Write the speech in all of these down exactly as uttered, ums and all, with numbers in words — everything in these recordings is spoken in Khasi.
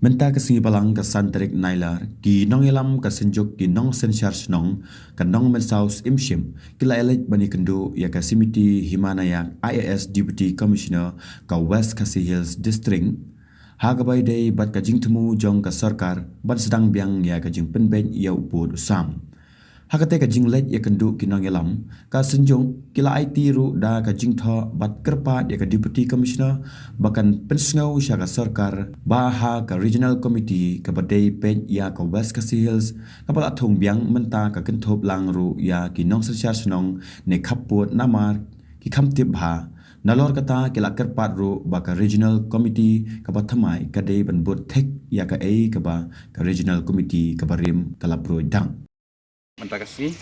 Mynta ka sngi Balang ka san tarik Nailar, ki nongïalam ka Synjuk ki Nongsynshar Shnong, ka Nongmynsaw Syiem Shim, ki la ïaleit ban ïakynduh ïa ka Samiti Himanayak I A S Deputy Commissioner ka West Khasi Hills District, ha kaba ïadei bad ka jingthmu jong ka sorkar ban sdang biang ïa ka jingpynbeit ïa u pud u sam. Ha katei ka jingleit ïakynduh ki nongïalam, ka Synjuk ki la aiti ruh da ka jingthoh bad kyrpad ïa ka Deputy Commissioner ba kan pynsngew sha ka sorkar ba ha ka Regional Committee kaba dei peit ïa ka West Khasi Hills kaba la thung biang mynta ka kynthup lang ruh ïa ki nongsynshar shnong ne khappud namar ki kham tip bha. Nalor kata ki la kyrpad ruh ba ka Regional Committee kaba thymmai ka dei ban bud thik ïa kaei kaba ka Regional Committee kaba rim ka la pruid dang. Mynta ka sngi,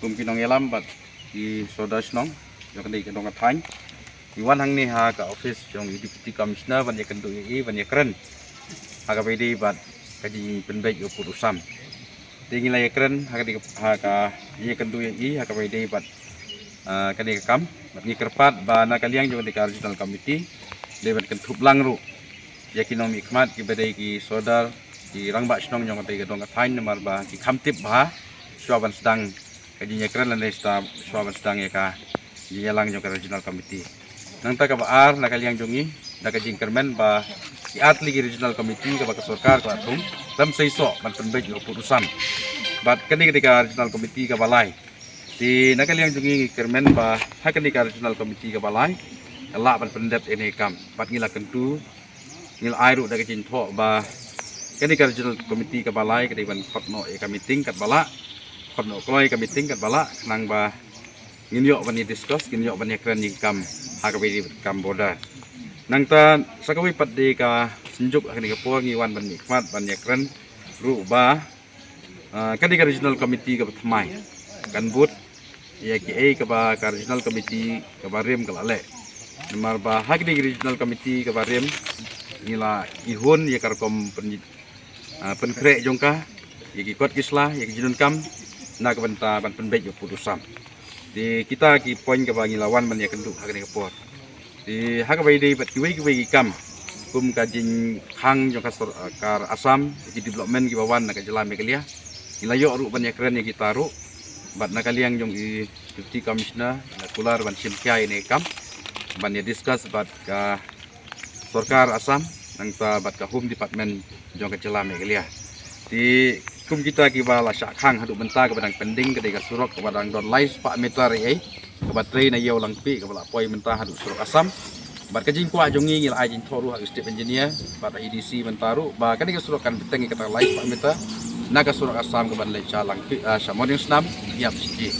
kum ki nongïalam bad ki sordar shnong jong kane ka dong ka thaiñ, ngi wan hangne ha ka office jong i Deputy Commissioner ban ïakynduh ïa i ban ïakren ha kaba ïadei bad ka jingpynbeit ïa u pud u sam. Te ngi la ïakren ha kane ka, ha ka ïakynduh ïa i ha kaba ïadei bad, ah, kane ka kam. Bad ngi kyrpad ba na ka liang jong kane ka Regional Committee dei ban kynthup lang ruh ïa ki nongmihkhmat kiba dei ki sordar, ki rangbah shnong jong kata ka dong ka thaiñ namar ba ki kham tip bha shuwa ban sdang ka jingïakren lane shuwa ban sdang ïa ka jingïalang jong ka Regional Committee. Nangta kaba ar na ka liang jong ngi da ka jingkyrmen ba ki ar tylli ki Regional Committee kaba ka sorkar ka la thung, khlem seisoh ban pynbeit ïa u pud u sam. Bad kane ka dei ka Regional Committee kaba lai. Te na ka liang jong ngi ngi kyrmen ba ha kane ka Regional Committee kaba lai ka lah ban pyndep ïa kane ka kam. Bad ngi la kyntu, ngi la ai ruh da ka jingthoh ba kane ka Regional Committee kaba lai ka dei ban khot noh ïa ka meeting katba lah, khot noh kloi ïa ka meeting katba lah, khnang ba ngin ïoh ban ïa discuss, ngin ïoh ban ïakren ïa ki kam ha kaba ïadei bad kam border. Nangta sa kawei pat de ka Synjuk ha kane ka por ngi wan ban mihkhmat ban ïakren ruh ba, ah, kane ka Regional Committee kaba thymmai kan bud ïa kiei kaba ka Regional Committee kaba rim ka la leh. Namar ba ha kane ka Regional Committee kaba rim ngi la ihun ïa ka rukom pyn, ah, pynkhreh jong ka ïa ki kot ki sla, ïa ki jingdonkam na ka bynta ban pynbeit ïa u pud u sam. Te kita ki point kaba ngi la wan ban ïakynduh ha kane ka por. Te ha kaba ïadei bad kiwei kiwei ki kam kum ka jingkhang jong ka sorkar Assam, ki development kiba wan na ka jylla Meghalaya, ngi la ïoh ruh ban ïakren ïa kita ruh. Bad na ka liang jong i Deputy Commissioner ngi la kular ban shim khia ïa kane ka kam ban ïa discuss bad ka sorkar Assam nangta bad ka Home Department jong ka jylla Meghalaya. Te kum kita kiba la shah khang haduh mynta kaba dang pending ka dei ka surok kaba dang don lai spah meter ei ei kaba trei na Ïew Langpih kaba la poi mynta haduh surok Assam. Bad ka jingkwah jong ngi ngi la ai jingthoh ruh ha u State Engineer bad ha u A D C mynta ruh ba kane ka surok kan bteng ïa kata lai spah meter na ka surok Assam kaban leit sha Langpih, ah, sha Mawdingsnam ïap shi.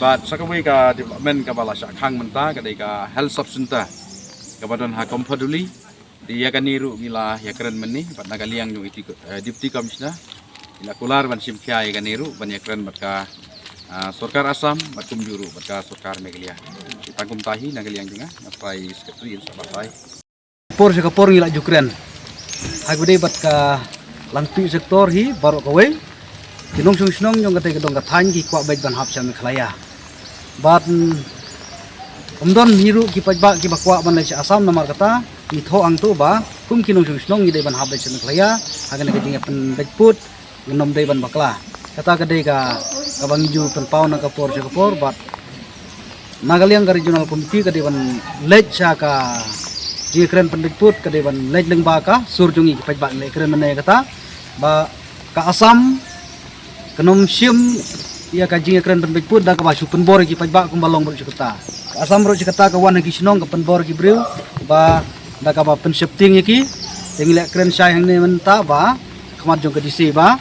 Bad sa kawei ka development kaba la shah khang mynta ka dei ka Health Sub Center kaba don ha Kompaduli. Te ïa kane ruh ngi la ïakren mynne bad na ka liang jong i, eh, Deputy Commissioner ngi la kular ban shim khia ïa kane ruh ban ïakren bad ka, ah, sorkar Assam bad kumjuh ruh bad ka sorkar Meghalaya. Te tang kumta hi na ka liang jong nga, nga trai Secretary in sa batai. Por sha ka por ngi la ju kren ha kaba ïadei bad ka Langpih sector hi baroh kawei. Ki nongshong shnong jong katei ka dong ka thaiñ ki kwah beit ban hap sha Meghalaya. Bad, mm, ym don hi ruh ki paidbah kiba kwah ban leit sha Assam namar kata ngi thoh hangto ba kum ki nongshong shnong ngi dei ban hap beit sha Meghalaya ha kane ka jingïapynbeit pud, ngin ym dei ban bakla. Kata ka dei ka, kaba ngi ju pynpaw na ka por sha ka por bad na ka liang ka Regional Committee ka dei ban leit sha ka jingïakren pynbeit pud, ka dei ban leit lyngba ka sur jong ngi ki paidbah, ngi la ïakren mynne ïa kata ba ka Assam kan ym shim ïa ka jingïakren pynbeit pud da kaba shu pynbor ïa ki paidbah kumba long baroh shi katta. Ka Assam baroh shi katta ka wan ha ki shnong ka pynbor ïa ki briew ba da kaba pynsheptieng ïa ki. Te ngi la kren shai hangne mynta ba khmat jong ka D C ba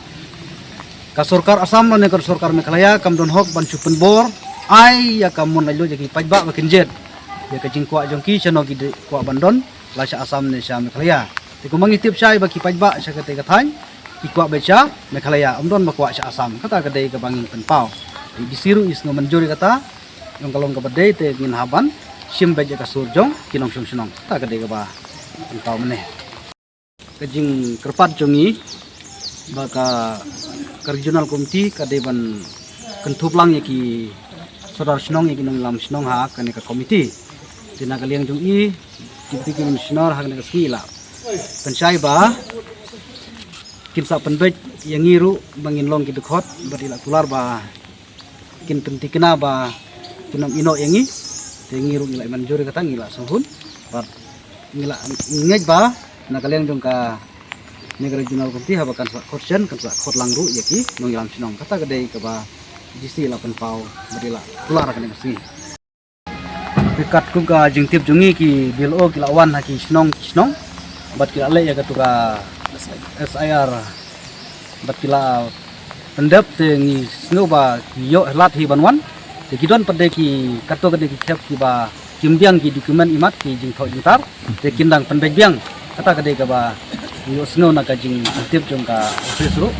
ka sorkar Assam lane ka sorkar Meghalaya kam don hok ban shu pynbor ai ïa ka mon laitluid ïa ki paidbah ba kin jied ïa ka jingkwah jong ki shano ki dei kwah ban don, la sha Assam ne sha Meghalaya. Te kumba ngi tip shai ba ki paidbah sha katei ka thaiñ ki kwah beit sha Meghalaya, ym don ba kwah sha Assam. Kata ka dei kaba ngi pynpaw. Te D C ruh i sngew mynjur ïa kata, ïa ka long kaba dei te ngin hap ban shim beit ïa ka sur jong ki nongshong shnong. Kata ka dei kaba pynpaw mynne. Ka jingkyrpad jong ngi ba ka, ka Regional Committee ka dei ban kynthup lang ïa ki sordar shnong, ïa ki nongïalam shnong ha kane ka committee. Te na ka liang jong i Deputy Commissioner ha kane ka sngi la pynshai ba Kin sa pynbeit ïa ngi ruh ba ngin long ki dkhot bad i la kular ba kin pyntikna ba kin ym ïehnoh ïa ngi. Te ngi ruh ngi la mynjur ïa kata, ngi la sngewhun bad ngi la ngeit ba na ka liang jong ka Meghalaya Regional Committee haba kan sa khot shen, kan sa khot lang ruh ïa ki nongïalam shnong. Kata ka dei kaba DC la pynpaw bad i la kular ha kane ka sngi. Te katkum ka jingtip jong ngi, ki BLO ki la wan ha ki shnong ki shnong bad ki la leh ïa katu ka SIR bad ki la pyndep. Te ngi sngew ba ki ïoh lad hi ban wan. Te ki don pat de ki, kato ka dei ki khep kiba kim biang ki document imat, ki jingthoh jingtar. Te kin dang pynbeit biang. Kata ka dei kaba ngi ïohsngew na ka jingtip jong ka office ruh.